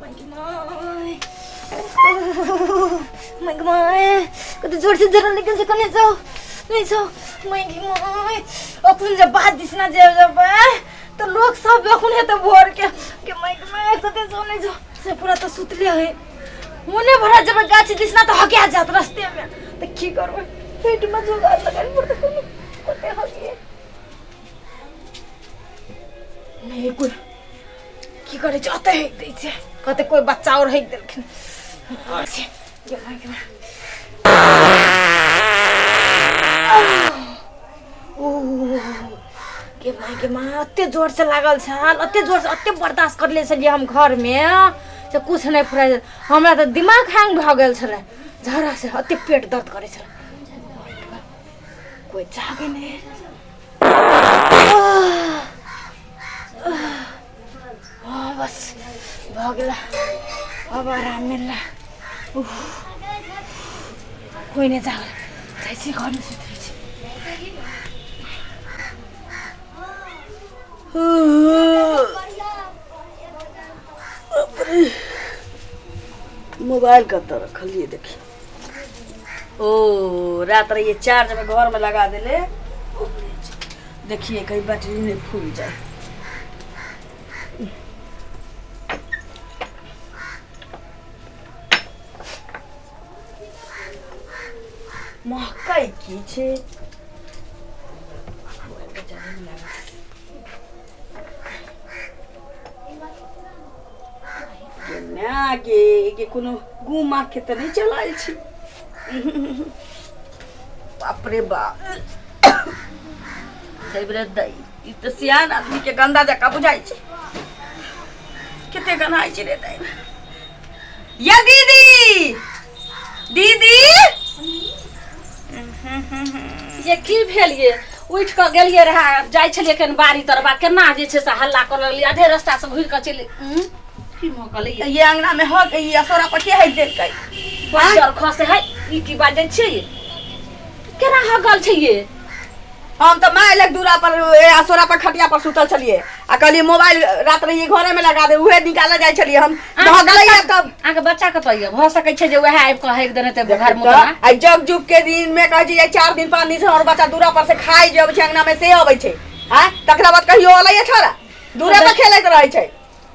My my कते जोर से जरा निकल छै कने जाओ नहीं जाओ my my अखन जे बात दिसना जे जेबै तऽ लोक सब अखन हेतै भोर के my my कते जाओ नहीं जाओ से पूरा तऽ सुतले है मोने भरा जेबै गाछ दिसना तऽ हकिया जात रस्ते में तऽ की करबै पेट में जुगाड़ लगाएल पड़तै कोनो कते हकिए नहीं कोई की करै छै ओतऽ हेक दै छै कते कोई बच्चा और हेक देलखिन गे माय गे माय। ओ गे माय गे माय ओते जोर से लागल छल ओते जोर से ओते बर्दाश्त करले छलियै हम घरमे से कुछ नहि फुराइ हमरा तऽ दिमाग हैंग भऽ गेल छलै झगड़ा से ओते पेट दर्द करै छलै कोई जागे नहि हाँ बस भऽ गेला अब आराम मिलला उफ, कोइ नहि जागल जाइ छी घरमे सुतै छी। मोबाइल कतऽ रखलियै देखी। ओ रात रहिए चार्ज में घर में लगा देले। देखिए कहीं बैटरी नहीं फूल जाए। महकै की छै? गे माय गे, गे कोनो गु माख के तऽ नहि चलायल छी। बाप रे बाप, रे दई, ई तऽ सियान आदमी के गंदा जकाँ बुझाइ छै। कते गन्हाइ छै रे दाइ। या दीदी, दीदी, ये की भेल? ये उठि कऽ गेलियै रहए, जाइ छलियै कनि बाड़ी तरबा, केना जे छै से हल्ला करऽ लगलियै, आधे रस्ता से घुरि कऽ चलि। की महकलै ये? ये अंगना में हक ई असोरा पर के हक देलकै? बच्चर खसे है। ई की बाजै छियै? केना हगल छै ये? हम तऽ माय लग दूरा पर असोरा पर खटिया पर सुतल छलियै आ कहलियै मोबाइल रात रहियै घरे में लगा दे, उहे निकाले जाइ छलियै हम, भऽ गेलै तब। अहाँके बच्चा कतऽ यऽ? भऽ सकै छै जे वएह आबि कऽ हगि देने हेतै घर मुतना। आ जग जुग के दिन में कहै छै जे 4 दिन 5 दिन से हमर बच्चा दूरा पर से खाइ जे अबै छै अंगना में से अबै छै। आँय, तकरा बाद कहियो अलै छोरा दूरे पर खेलैत रहै छै।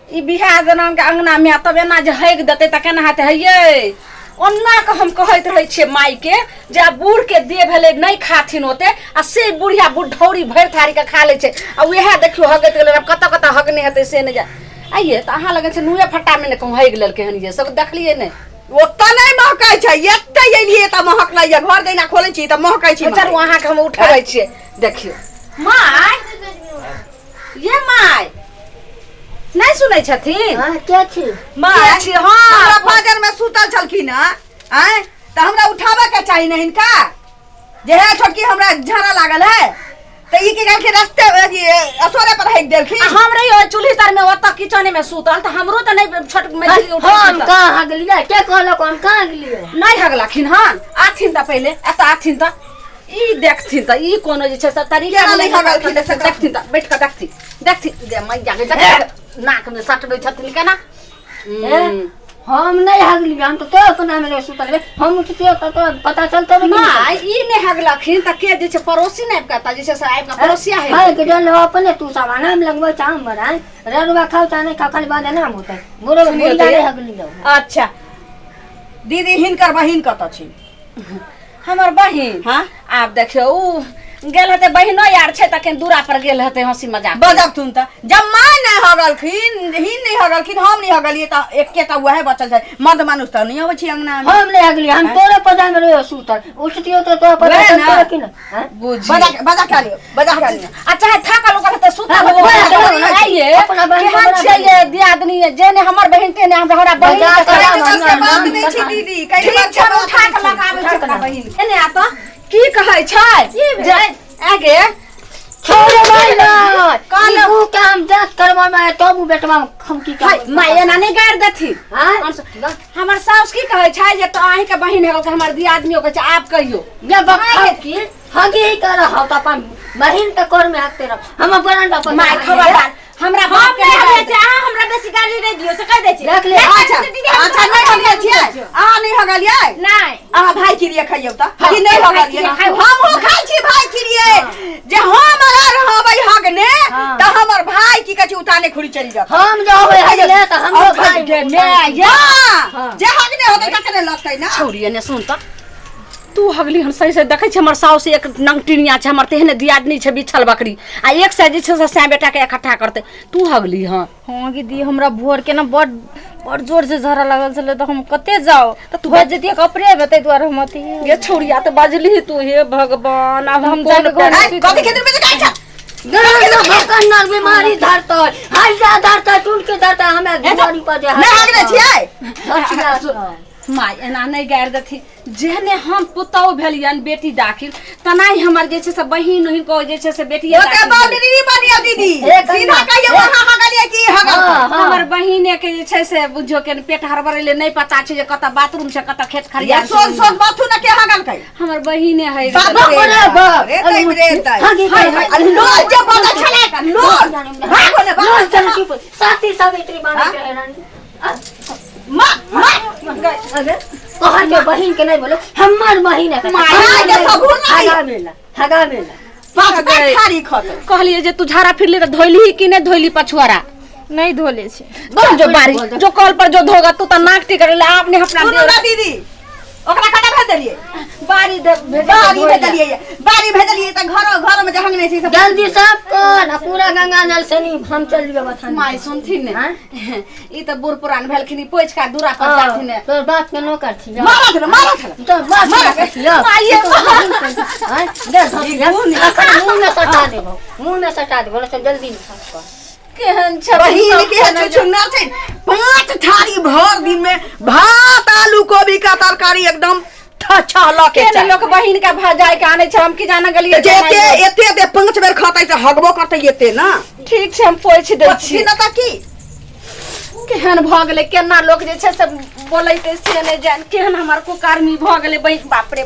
ई बिहार जनान के अंगना में तब एना जे हगि देतै तऽ केना हेतै? हे ओना के हम कहैत रहै छियै माय के जे आब बूढ़ के देह भेलै, नहि खाथिन ओते, आ से बुढ़िया बुढ़ौरी भरि थारी के खा लै छै आ उएह देखियौ हगैत गेलै। आब कतऽ कतऽ हगने हेतै से नहि जाय। आइये तऽ अहाँ लगन छै नुए फट्टा मे ने कहूँ हगि लेलकै हन, ये सब देखलियै नहि? ओतऽ नहि महकै छै, एते एलियै तऽ महकलै। घर जहिना खोलै छी तऽ महकै छै। चलू, अहाँके हम उठबै छियै। देखियौ माय, ये माय, नहि सुनै छथिन? हाँ, के छी? माय के छी? हाँ, हमरा बाजार में सुतल छलखिन हँ। आँय, तऽ हमरा उठाबे के चाही ने हिनका जे हे छोटकी, हमरा झाड़ा लागल है। तऽ ई की कहलखिन, रस्ते अथी असोरे पर हटि देलखिन। आ हम रही ओहि चूल्ही तर में, ओतऽ किचने में सुतल, तऽ हमरो तऽ नहि छोट मैथिली उठल। हम कहाँ हगलियै? के कहलक हम कहाँ हगलियै? नहि हगलखिन हन। आथिन तऽ पहिले एतऽ आथिन तऽ ई देखथिन तऽ ई कोनो जे छै से तरीका केना नहि हगलखिन? देखथिन, देखथिन तऽ बैठ कऽ देखथिन, देखथिन जे मैया के देखथिन, नाक में सटबै छथिन केना। हे, हम नहि हगलियै, हम तऽ तोरा अपना में सुतल रहियै। हम उठतियै तऽ तोरा पता चलतौ ने कि नहि? नहि, ई नहि हगलखिन तऽ के जे छै पड़ोसी नहि आबि कऽ जे छै से आबि कऽ पड़ोसिया है। है के जन अपने तू सब आनाम लगबै चाह मराय ररुआ खाओ चाहे नहीं खाओ, खाली बाद नाम होतै बुढ़ो सुनियौ बुढ़िया तऽ नहि हगलियै। अच्छा दीदी, हिनकर बहिन कतऽ छै? हमर बहिन? हाँ। आब देखियौ, उ गेल हेतै, बहिनो यार छै तखन दूरा पर गेल हेतै हंसी मजाक। बजबथुन तऽ जब माँ नहि हगलखिन, हिन नहि हगलखिन, हम नहि हगलियै तऽ एकेटा वएह बचल छै। मर्द मानुस तऽ नहि अबै छै अंगना में। हम नहीं हगलियै, हम तोरे पता में रहियो सुतल, उठतियो तऽ तोरा पता वएह ने। चलतौ कि नहि? हाँ? बुझी बजा के, बजा के आलियो, बजा के आलियो। आ चाहे थाकल उकल हेतै सुतल। हाँ, बजा के आइए अपना बहिन के केहन बड़ा छियै ये दियादनी ये, जे ने हमर बहिन ते ने हमरा हमरा बहिन बजा के के करा आबऽ, बस के बात नहि छै दीदी, कहि ठीक बात छै, के बात उठा के नहि छै। लगाबै उठा छै के अपना लगाबै। बहिन एने आ तऽ की कहै छै जे आगे छोड़े भाई ना। कहलहुँ। ई मुँह के हम जांच करबा में तब उ बेटवा में हम की हाय करबै? माय, एना नहि गारि देथिन। हाँ? हमर साउस की कहै छै जे तो अहीं के बहिन है, हमर दियादनी कहै छै, आब कहियो ये बक्खा की हगी ही कर रहा तो अपन बहिन के कोर में हकते रहो, हम बरंडा पर माय खबरदार। हमरा हम बाप के नहि नहि हगले छियै, अहाँ हमरा बेसी गाली नहि दियौ से कहि दै छी। देख ले। अच्छा दीदी, हम अच्छा नहि हगले छियै अहाँ नहि हगलियै नहि अहाँ भाई किरिए खइयौ तऽ कि नहि भाई हगलियै किरिए खाइ। हमहूँ खाइ छी भाई किरिए जे हम अगर रहबै हगने तऽ हमर भाई की कहै छै उताने खुरी चलि जात हम जो होबै हगले तऽ हमरो भाई गे my ये हाँ जे हगने होतै तकरे लगतै ना छौरी एने सुन तऽ तू हगली हम सही से देखै छी हमर साउस एक नंगटिनिया छै हमर तेहने दियादनी छै बिछल बकरी आ एक सए जे छै से सए बेटाके इकट्ठा करतै तू हगली हँ हँ दीदी हमरा भोर के ना बड़ बड़ जोर से झड़ा लागल छलै तऽ हम कते जाउ तऽ तू भऽ जतियै कपड़े मे ताहि दुआरे हम अथी ये छौड़िया तऽ बजली तू हे भगवान आब हम हम कोन जाके घर पैर- ऐ, कथी खेत में जाइ छ भकन्नर बीमारी धरतै हैजा धरतै टूट के धरतै हमे बीमारी पर जे नहि हगने छियै माय एना नहि गारि देथिन जेहने हम पुतहु भेलियन बेटी दाखिल तेनाही हमर जे छै से बहिन उहिन को जे छै से बेटी ओते बाउंड्री नहीं बनिया दीदी हे कन्या, सीधा कहियो वहां हगलिए की हगल हमर बहिने के जे छै से बुझियो के पेट हड़बड़ेले नहि पता छै जे कतऽ बाथरूम छै कतऽ खेत या खरियान सोच छै सोच बाथू न के हगल कै हमर बहिने है बाप बाप रे बाप रे तै रे तै हगी हाय हाय आ लोल जे बदल छलै का लोल भागो ने लोल भागो चल चुप साथी सावित्री बाने के रानी माँ माँ अरे तोहर के बहिन के नहीं बोलो हमर बहिन है माय के सबूर नहीं। हगा मेला हगा मेला पाँच गए। थारी खतै कहलिए जे तू झाड़ा फिरली तऽ धोली कि नहि धोली पछुआरा नहि धोले छै चल जो बारी जो कल पर जो धोगा तू तऽ नाक टिकर ले आपने अपना सुनू देवर ना दीदी ओकरा कतऽ भेज देलियै बारी दे भेज बारी भेजलियै बारी भेजलियै तऽ घरो घर में जहन नहि छै सब जल्दी सब कर आ पूरा गंगा जल से नी हम चल जेबै बथान माय सुनथिन ने हाँ? ई तऽ बूढ़ पुरान भेलखिन ई पोछि का दूरा पर जाथिन ने तोर बाप के नौकर छी मारत छलै मारत छलै तोर बाप के नौकर छी माये आँय, दे धोती, अखन मुँह में सटा देबो मुँह में सटा देबो नहीं तो जल्दी साफ कर केहन छै बहिन के छुछुन्नर छै पांच थारी भर दिन में भात आलू कोबी का तरकारी एकदम छहल के केहन लोक बहिन के भजाय के आनै छै हम की जाने गेलियै जे एते एते एते पांच बेर खतै से हगबो करतै एते ना ठीक छै हम पोछि दै छी छी ना तऽ की केहन भऽ गेलै केना लोक जे छै से बोलैते से नहि जान केहन हमर कुकर्मी भऽ गेलै बहिन बाप रे।